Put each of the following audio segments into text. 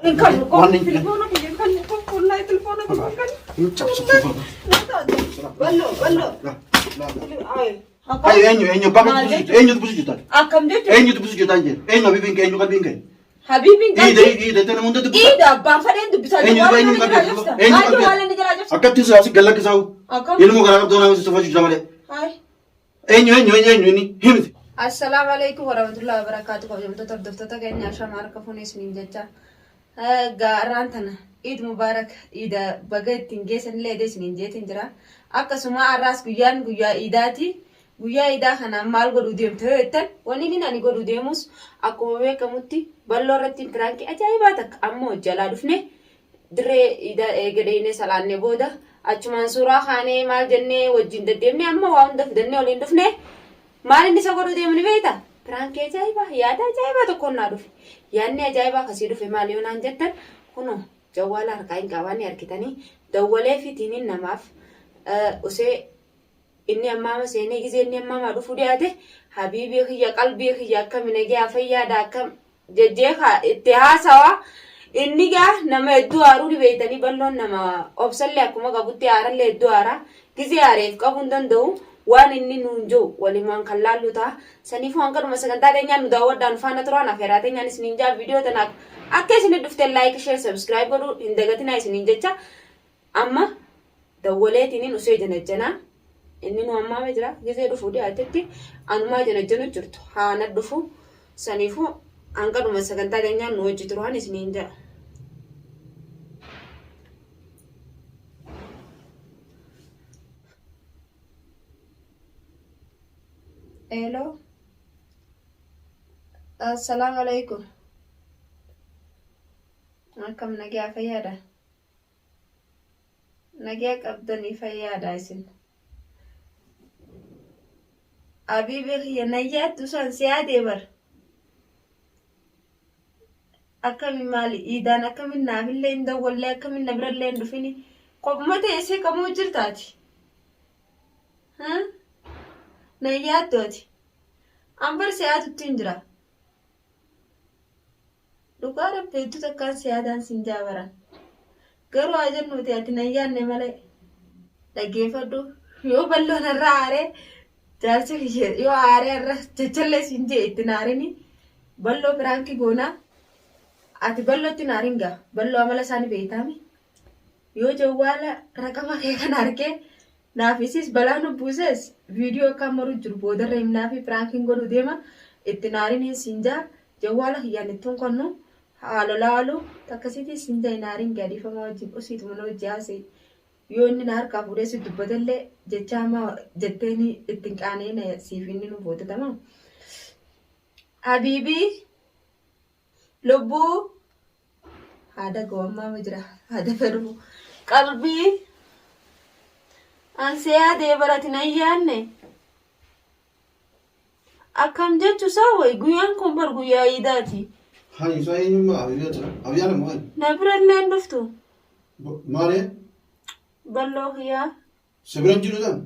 Hin kannu Waan hin Telefoona kiyya hin kannu wallahi telefoona kiyya hin kannu. Hin cabsu. Ballo ballo. La la. Ay. Hayi eenyu eenyu bakka Maal dubbisu jechuudha? eenyu dubbisu jirtan? Akkam jechuudha? Eenyu dubbisu jirtan jee? Eenyu habiibiin kee eenyu qalbiin kee? Habiibiin Iida qalbii. iida tana hunda dubbisa. Iida abbaan fadheen dubbisaa Eenyu waan eenyu inni qalbii jalaa jabsa. eenyu Maal qalbii waan inni jalaa jabsa? akkatti siyaasi gallakkisaa'u. Akkam? Ilmoo garaa qabdoo nama si tufachuu jira malee. Ay. Eenyu eenyu eenyu eenyu inni himti. Assalaamu alaikum warahmatullahi wabarakatuh. Kabajamtoota hordoftoota keenya ashama harka fuunee isiniin jecha. Gaarraan tana Eid Mubarak Iida baga ittiin geessan illee edee isiniin jeetiin jira. Akkasuma har'aas guyyaan guyyaa Iidaati. Guyyaa Iidaa kana maal godhuu deemta yoo jettan wanni inni ani godhuu deemus akkuma beekamutti balloo irratti piraankii ajaa'ibaa takka ammoo jalaa dhufne dirree Iidaa eega dheeynee salaannee booda achumaan suuraa kaanee maal jennee wajjin deddeemnee amma waa hunda fidannee waliin dhufne maal inni isa godhuu deemu ni beekta? Piraankii ajaa'ibaa yaada ajaa'ibaa tokkoon naa dhufe. Yaadni ajaa'ibaa akkasii dhufe maal yoo naan jettan kunoo jawwaala harkaa hin qabaanne argitanii dawwalee fi tiiniin namaaf usee inni ammaama seenee gizee inni ammaamaa dhufuu dhiyaate habiibii kiyya qalbii kiyya akkami nagaa fayyaadha akkam jejjee kaa itti haasawa inni gaa nama hedduu aaruu ni beeytanii balloon nama obsallee akkuma qabutti aarallee hedduu aara gizee aareef qabuu hin danda'u waan inni nuun jiru walimaan kan laallu ta'a saniifuu hanqadhuma sagantaa teenyaan nu daawwadhaa nu faana turaan afeeraa teenyaan isiniin jaa viidiyoo tanaaf akka isin dhufteen like share subscribe godhuu hin dagatinaa isiniin jecha Amma dawwaleetiniin usee janajjanaa inni nu ammaame jira gizee dhufu dhiyaatetti anumaa janajjanu jirtu haana dhufu saniifuu hanga dhuma sagantaa keenyaan nu hojii turaan isiniin jedha. Hello. Assalaamu alaikum. Akkam nagaa fayyaadha? Nagaa qabdanii fayyaadha isin. Abiibii kiyya na yaaddu san si yaadee bar. Akkami maali iidaan akkamin naafillee hin dawwallee akkamin na birallee hin dhufini. Kophuma teessee kamuu jirtaati. Na yaaddu ati. An bar si yaadutti hin jira. Dhugaa rabbi hedduu takkaan si yaadaan sin jaabaran. Garuu haa jennuuti ati nan yaadne malee. Dhaggeeffadhu yoo balloo narraa aaree jaarsi kiyya yoo aaree irra jechallee siin jee itti naarini balloo piraankii goonaa ati ballootti naarin gaa balloo amala isaanii beektaami yoo jawwaala raqama kee kana argee Naaf isiis balaa nu buusees viidiyoo akkaan maru jiru boodarra himnaafi piraankiin godhuu deema itti naariniin siin jaa jawwaala kiyyaan ittuun konnu haa lolaalu takkasiitiin siin jaa hin aarin gaa dhiifama wajjin usiituma na wajji haasa'e yoo inni na harkaa fuudhee si dubbatellee jecha hamaa jetteeni ittiin qaana'ina siif inni nu boodatama. Habiibii Lubbuu haadha gowwammaa jira haadha fedhu qalbii an si yaadee barati nan yaadne akkam jechu isaa wayi guyyaan kun bar guyyaa iidaati Hayi isaa eenyummaa abiyyaa jira. Abiyyaa nama hayi. na birallee hin dhuftu Maali? balloo kiyyaa Si biran jiru san?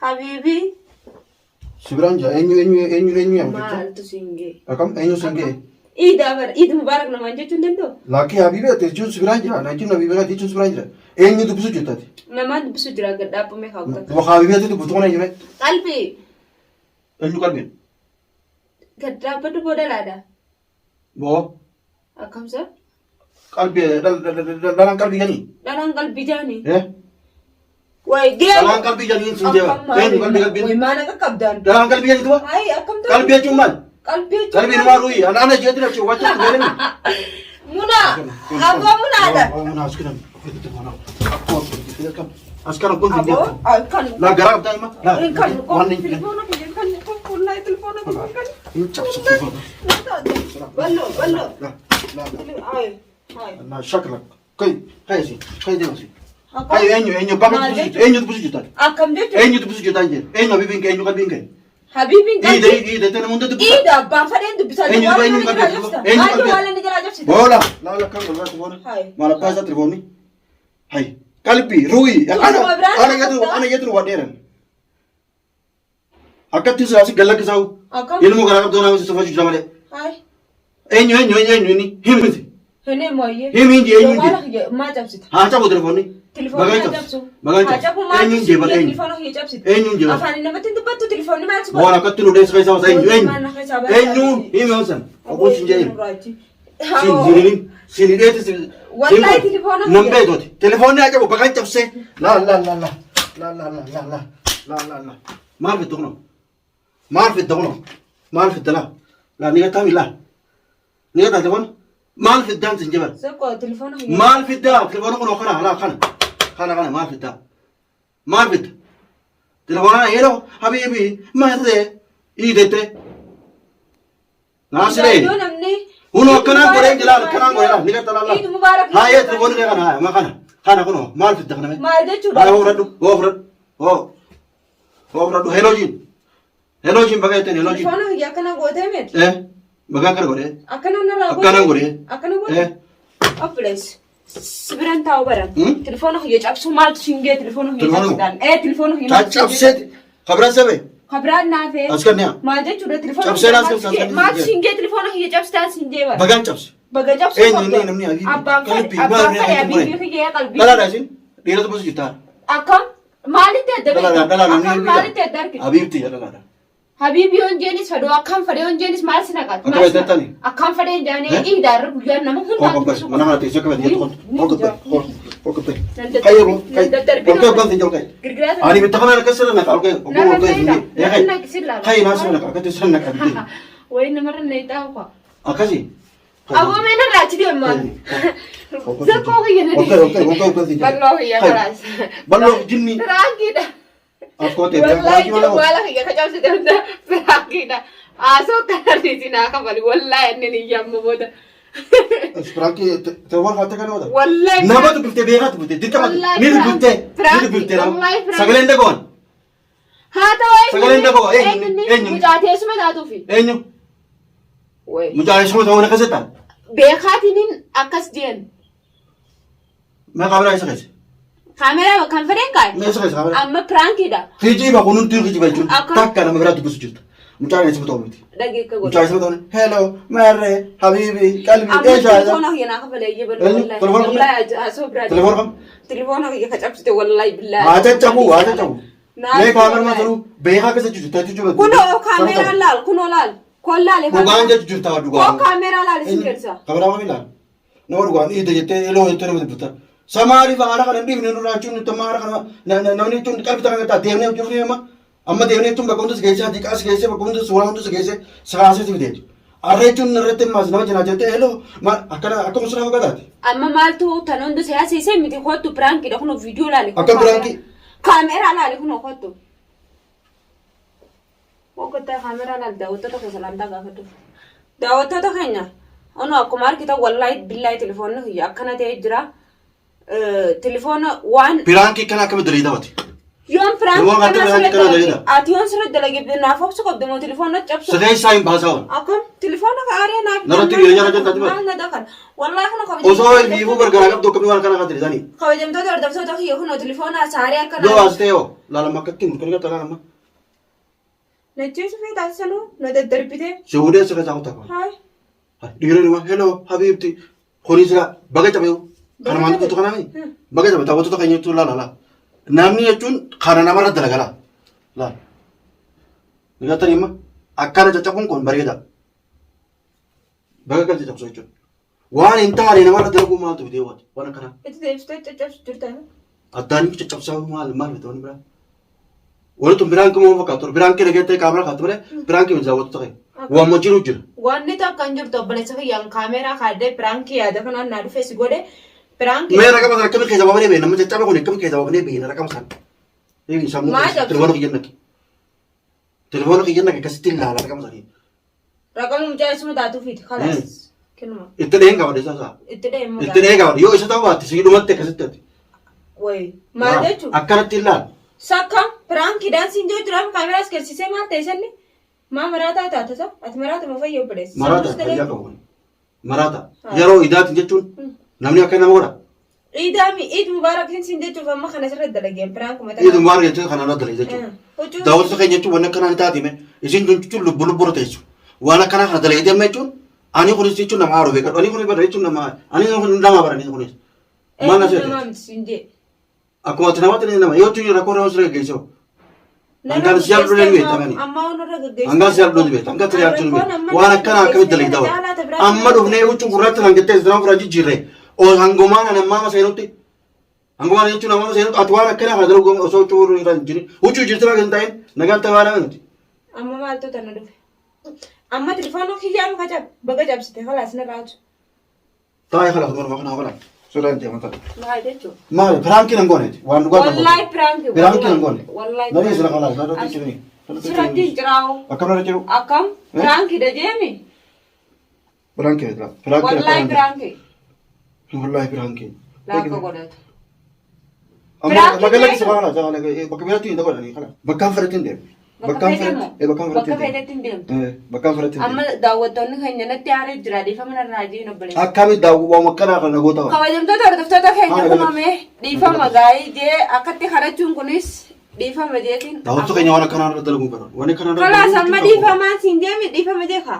Habiibii. Si biran jira. Eenyu eenyu eenyu eenyu yaa mucaa? Maaltu siin ga'e? Akkam eenyu siin ga'e? Iidaa bara Iid Mubaarak namaan jechuu hin danda'u. Lakkii habiibii ati jechuun si biraan jira. Na jechuun habiibii ati jechuun si biraan jira. Eenyu dubbisu jirta ati? Namaan dubbisu jira gad dhaabbamee kaawwata. Wa habiibii ati dubbitu kana eenyu? Qalbii Eenyu qalbii? gad dhaabbadhu booda laada. Boo. Akkamsa? Qalbii dhalaan qalbii janii. Dhalaan qalbii jaanii. Eh? Way geemu. Dhalaan qalbii janii sun jewa. Eenyu qalbii qalbii. Way maal akka qabdaan? Dhalaan qalbii janii tuba. Ay akkam ta'e? Qalbii jechuun maal? Qalbii jechuun Qalbii namaa ruuyi. Ana ana jeetiin achi wachaa galani. Muna. Aboo munaadha. Muna askiran. Askara kun Aboo kan. La garaa qabdaa hima. La. Hin kan. Waan hin Telefoona kiyya kan. Wallahi telefoona kiyya kan. hin cabsu. Ballo ballo. La la. Ay ay. La shaklak. Kai kai si. Kai deema si. Kai eenyu eenyu bakka Maal dubbisu jechuudha? eenyu dubbisu jirta. Akkam jechuudha? Eenyu dubbisu jirta jee. Eenyu habiibiin kee eenyu qalbiin kee. Habiibiin Iida qalbii. iida tana hunda dubbisa. Iida abbaan fadheen dubbisaa Eenyu jiru. Waan eenyu inni qalbii jalaa jabsita. eenyu Maal qalbii. waan inni jalaa jabsita. Boola. La la kan walaa boona. Hai. Maal abbaa isaa telefoonni. Hay. Qalbii ruuyi. Ana Suuruma biraan ana jedhu ana jedhu waa dheeran. Akkatti siyaasi gallakkisaa'u. Akkam? Ilmoo garaa qabdoo nama si tufachuu jira malee. Hai. Eenyu eenyu eenyu eenyu inni himiti. Hin mooyyee. Himi inji eenyu Jawwaala inji. kiyya maa cabsita? Haa cabu telefoonni. Telefoonni Bagaan haa cabsu. cabsu. Bagaan Haa cabsu. cabu maal Eenyu injee bara eenyu. Telefoona kiyya cabsita. Eenyu injee bara. Afaan namatti hin dubbattu telefoonni maal si Waan akkatti nu deessu keessaa wasa eenyu eenyu. Maal na keessaa baasa? Eenyu himi hoosan. Oguun sin jee himi. Sin zirinin sin hidheeti sin. Wallahi telefoona Nan kiyya. beektooti. Telefoonni haa cabu bagaan cabsee. Laa laa laa laa. Laa laa laa laa laa. Laa laa laa. Maal fidda kunoo? Maal fidda kunoo? Maal fidda laa? Laa ni gattaa laa. Ni gattaa telefoona? Maal fiddaan sin jebal? Sokko telefoona kiyya. Maal fiddaa? Telefoona kunoo kana laa kana. Kana kana maal fiddaa? Maal fidda? Telefoona yeroo habiibi maarree iidette. Naasiree. Yoo namni. Kunoo akkanaan godhee jira akkanaan godhee jira ni gattaa laa. Iid mubaarak. Haa yee telefoonni kee kana haa ma kana kana kunoo maal fidda kana mee? Maal jechuudha? Haa hoo fudhadhu hoo fudhadhu hoo hoo fudhadhu heloojiin heloojiin baga jetteen heloojiin Telefoona kiyya akkana gootee miti. eh bagaan kana godhee Akkana narraa gootee. akkanaan godhee Akkana gootee. eh Obboleessi. Si biraan taa'u baran. Hmm? Telefoona kiyya cabsuu maaltu siin ga'e telefoona kiyya Telefoona cabsuudhaan. Ee telefoona kiyya maaltu siin ga'e? caccabseeti kabiraan sabe Kabiraan naafee. as kan yaa Maal jechuudha telefoona Cabsee kiyya naas maaltu cabsee, siin ga'e? as kan Maaltu siin siin ga'e telefoona kiyya cabsitaan siin jee bara. bagaan cabse Baga cabsuu eenyu qabda. inni namni habiibi Abbaan fedhe qalbii abbaan maal fedhe reefu habiibii kiyya qalbii. dhalaadha isin dhiiratu gosa jirtaa Akkam maalitti adda dhalaadha beekta? dhalaadha namni Akkam maalitti adda argita? habiibti dhalaadha Habiibii yoon jeenis fedhoo akkam fedhe yoon jeenis maal si naqata? Akka beektattani? Akkam fedhe hin jaanee Eh? iidaarra guyyaan nama Koo hundaa qobbay mana kana teessoo akka beektu koo qobbay koo qobbay Nan kayyee koo nan daddarbina. koo qobbay koo qobbay Girgiraa ani bitta kana akka sirna naqa olkee oguu Narra olkee feeta. ee kay Narra sirna. kay naa sirna naqa akkatti sirna naqa bitte Wayi namarra na ixaa kwa. akkasi Aboo mee narraa achi deemaa. Zakkoo kiyya na Olkee olkee olkee olkee Bal'oo kiyya kalaas. Bal'oo jinni Firaankiidha. akkoo ta'e Wallahi jawwaala kiyya ka cabsite hunda firaankiidha. Haasoo kanarriiti naa kafali wallahi inni ni yamma booda. Firaanki telefoon kaattee kan oola. Wallahi Nama dubbifte beekaa dubbifte dirqama Wallahi ni dubbifte ni Firaanki, dubbifte wallahi Firaanki. sagaleen dhagawan Haa ta'u Sagaleen dhaga'u, eenyu inni? Eenyu inni? Mucaa teessuma taatuufi. eenyu mucaa eessuma ta'uu na kasetta Beekaatiniin akkas jeen. mee kaameraa isa keessa Kaameraa kan fedhen kaa'e. mee isa keessa kaameraa Amma piraankiidha. Kijiba kun hundi kijiba jechuun Akka- takka nama biraa dubbisu jirta. Mucaan eessuma ta'uu miti. Dhageekka godhe. Mucaa eessuma ta'uu hello marree habiibi qalbii Amma eeshaa telefoona kiyya naa kafalee iyyee bal'oo Eenyu? wallaahi. Telefoona kam? Wallaahi haasoo biraa. Telefoona kam? Telefoona kiyya ka cabsite wallaahi billaahi. Haa caccabu haa caccabu. Naa Mee kaameraa wallaahi. ta'uu beekaa keessa jirtu taatu jechuudha. Kunoo kaameraa laal kunoo laal. Koon laale Dhugaan jechu jirta dhugaan. Koo kaameraa laal isin keessa. Kaameraa kam ilaala? Nama dhugaan dhiite jettee eloo jettee nama dubbata. Samaariif haala kana hin dhiifne nurraa jechuun nutti amma haala kana namni jechuun qalbii takka gattaa deemnee hojii amma amma deemnee jechuun bakka hundas geessee hadiiqaas geessee bakka hundas suuraa hundas geessee sakaasee si fidee. Arra jechuun irratti ammaas nama cinaa jettee eloo maal akkana akkuma suuraa fakkaataati. Amma maaltu tan hunda siyaasa miti kottu piraankiidha kunoo viidiyoo laali. Akka piraankii? Kaameraa laali kunoo kottu. Hoggantaa kaameraa laali daawwattoota kee salaamtaa gaafadhu. Daawwattoota keenya onu akkuma argitan wallaahi billaahi telefoonni kiyya akkana ta'ee jira. Telefoona waan Piraankii kana akkamitti dalii taphate? yoon piraankii Yoon kana kana sirra kana dalage dalagedha. ati yoon sirra dalage naaf obsu qabdu moo telefoona cabsu. Sagalee isaa hin baasaa oolu. Akkam telefoona aaree naaf Narratti biyya jala jirta ati bara. maal na dakal wallaahi kun kabajamtoota Osoo fiifuu gargaaraa qabdu akkamii waan kana kan isaanii. kabajamtoota hordoftoota kiyya kunoo telefoona saaree akkana Yoo as ta'e hoo laalama akkatti murtoo gata laalama. Nacheessu fee taasisanuu na daddarbite. Si hudee si keessaa kutaa. Haay. Dhiirri nima hello habiibti kuni sila baga cabeewu. Kana maal kutu kanaami? Baga cabe daawwattoota keenya jechuun laala laala. Namni jechuun kana namarra dalagala. Laala. Ni imma akkana caccabuun kun bareeda. Baga kan caccabsu jechuudha. Waan hin taane namarra dalaguu maaltu fidee waati waan akkanaa. Itti deebistee caccabsu jirta. Addaan caccabsaa maal maal fide wanni biraa. Wanti tun biraan kama fakkaatu biraan kee dhageettee kaameraa kaatu malee biraan kee daawwattu ta'e. Waamma jiru jira. Wanni tokko hin jirtu obboleessa kiyyaan kaameraa kaadhee piraankii yaada kanaan naa dhufe si godhe piraankii. Mee raqama sana akkamitti keessa baafnee beekna? Nama caccabe kun akkamitti keessa baafnee beekna raqama sana? Eegi sammuu Maa keessa cabse? telefoona kiyya naqi. Telefoona kiyya naqi akkasitti ilaala raqama sanii. Raqama mucaa isuma taatuufiiti kalaas. Kennuma. Itti dheen qabadhe isaa isaa. Itti dhahee immoo Itti dheen qabadhe yoo isa ta'uu baatte sii dhumatti akkasitti ati. Wayi. Maal jechuun? Akkanatti ilaala. Sakka piraankii daansiin jiru jiraaf kaameraas kersisee maal ta'e sanni? Maa maraataa taate sa? Ati maraata moo fayya obboleessa? Maraata fayyaa qabu. Maraata. Yeroo idaatiin jechuun namni akka nama godha. Iidaami Iid Mubaarak siin jechuuf amma kana sirra dalageen piraankuma Iid Mubaarak jechuun kana irra dalage jechuudha. Huccuu Daawwattoota keenya jechuun waan akkanaa ni taatime isin jechuun lubbu lubbu irra teessu. Waan akkanaa kana dalagee deemna jechuun Ani kunis jechuun nama aaru beekadhu. Ani kunis bara jechuun nama ani kun nama bara ani kunis. Maal na seete? Nama miti siin jee. Akkuma ati namatti ni nama yoo tuyi rakkoo nama sirra geggeessoo. Hangaan si jaalladhu ni beekta mani. Ammaa waan irra gaggeessu. Hangaan si jaalladhu ni beekta. Hangaan si jaalladhu ni beekta. Waan akkana akkamitti dalagda waan. Amma dhufnee huccuu gurraatti naan jettee islaam fira jijjiirre. Hangumaan ani ammaa seenutti. Hangumaan jechuun ammaa seenutti ati waan akkanaa kana dalagu osoo huccuu irra hin jirin. Huccuu jirti irra hin ta'in nagaan ta'e waan nuti. Amma maaltu tana dhufe? Amma telefoona kiyyaa muka cab baga cabsite kalaas narraa haju. Taa'ee kalaas morma kana kalaas. Suuraa hin deeman ta'a. Maal jechuun? Maali piraankii nan gooneeti waan dhugaa kan Wallahi piraankii. Piraankii nan goone. Wallahi. Namni sira kalaas narratti ciree. Sirratti hin ciraa'u. Akkam narra ciru? Akkam? Piraankii dha jeemi? Piraankii miti laa. Piraankii Wallahi piraankii. Wallahi piraankii. Laakka godhatu. Amma Piraankii bakka lakki beektu? sabaa kalaas bakka biraatti hin dabalanii kalaas. Bakkaan fedhatti hin deemu. Bakka Bakkaan fedhe moo? fedhatti bakkaan Bakka fedhatti hin deemu. fedhetti hin deemtu. Bakkaan fedhatti hin Amma deemu. daawwattoonni keenya natti aaree jira dhiifama narraa jiin obboleessa. Akkami daawwama akkanaa kana goota. Kabajamtoota hordoftoota keenya Haala galatti. kumame dhiifama gaa'ii jee akkatti kadhachuun kunis dhiifama jeetiin. Daawwattoota keenya waan akkanaa irra dalaguun fedhan. Waan akkanaa irra Kalaas dalaguun amma rakkoo. dhiifamaan siin deemi dhiifama jee kaa.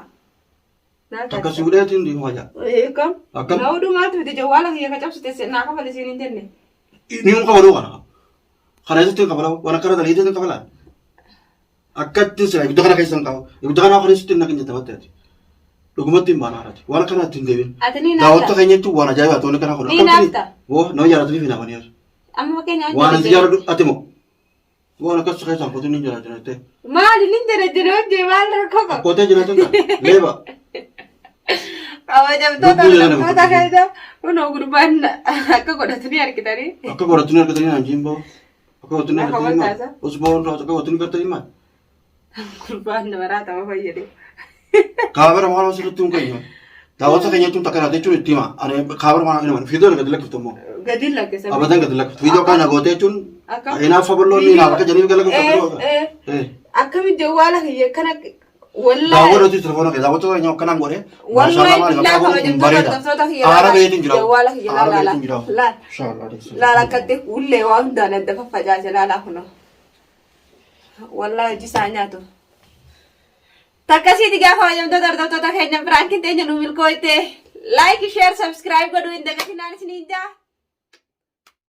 Takka si uleetiin dhiifama jaa. Akkam? Akkam? Na odumaatu miti jawwaala kiyya ka cabsite naa kafale siin hin jenne. Ni hin kabaluu kana. Kana keessatti hin kabalaa. Waan akkana dalagiitti hin kabalaa. Akkatti sila ibidda kana keessa hin qabu. Ibidda kana keessatti hin naqin jette matti ati. Dhugumatti hin baana haadhati. Waan akkana itti hin deebiin. Ati ni Daawwattoota naafta. keenya jechuun waan ajaa'ibaati waan akkana kun. Ni naafta. Woo nama jaallatanii fi naafaniiru. Amma fakkeenyaaf Waan asi jaalladhu ati moo. Waan akkas keessaan kootiin ni jira jira jettee. Maali nin jira jira hojii maal rakkoo qaba? Kootee jiraatu hin taane. Leeba. Kabajamtoota Lubbuu jedhama hordoftoota kun. keenya kunoo gurbaan akka godhatu ni argitanii. Akka godhatu ni argatanii naan jiimboo. Akka godhatu ni Akka argatanii maal? waltaasa. Osboo akka godhatu ni argatanii maal? Gurbaan maraa ta'uu fayyade. Kaabara maal asirratti hin keenya. Daawwattoota keenya jechuun takka taate jechuun itti hima. Ani kaabara maal hin himan. Fiidoo gadi lakkiftu immoo. Gadi lakkisa. Abadan gadi lakkiftu. Fiidoo kana gootee jechuun Akkam? hinaafa bal'oo inni hinaaf akka jedhaniif gadi lakkiftu. Akkami jawwaala kiyya kana wallahi. Daawwattoota telefoona kee daawwattoota keenya akkanaan godhe. Wallahi billaa kabajamtoota hordoftoota kiyya Aara beetiin jira. Jawwaala kiyya Aara laala. beetiin jira. Laala. Inshallah. Laala akkatti ullee waan hundaan adda faffacaase laala kunoo. Wallahi hojii isaa nyaatu. Takkasiiti gaafa kabajamtoota hordoftoota keenya piraankiin teenya nu milkooyte. Like, share, subscribe godhuu hin dagatinaan isiniin jaa.